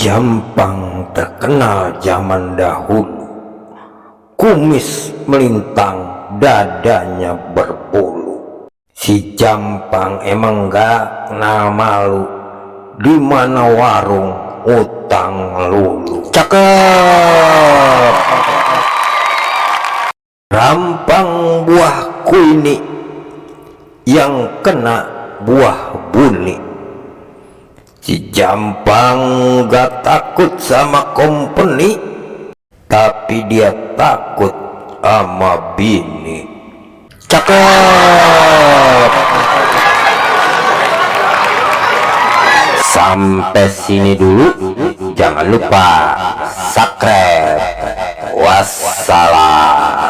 Jampang terkenal zaman dahulu, kumis melintang, dadanya berbulu. Si Jampang emang gak kenal malu, di mana warung utang lulu. Cakep. Rampang buahku ini yang kena buah buni. Si Jampang gak takut sama company, tapi dia takut sama bini. Cakep. Sampai sini dulu, jangan lupa subscribe. Wassalam.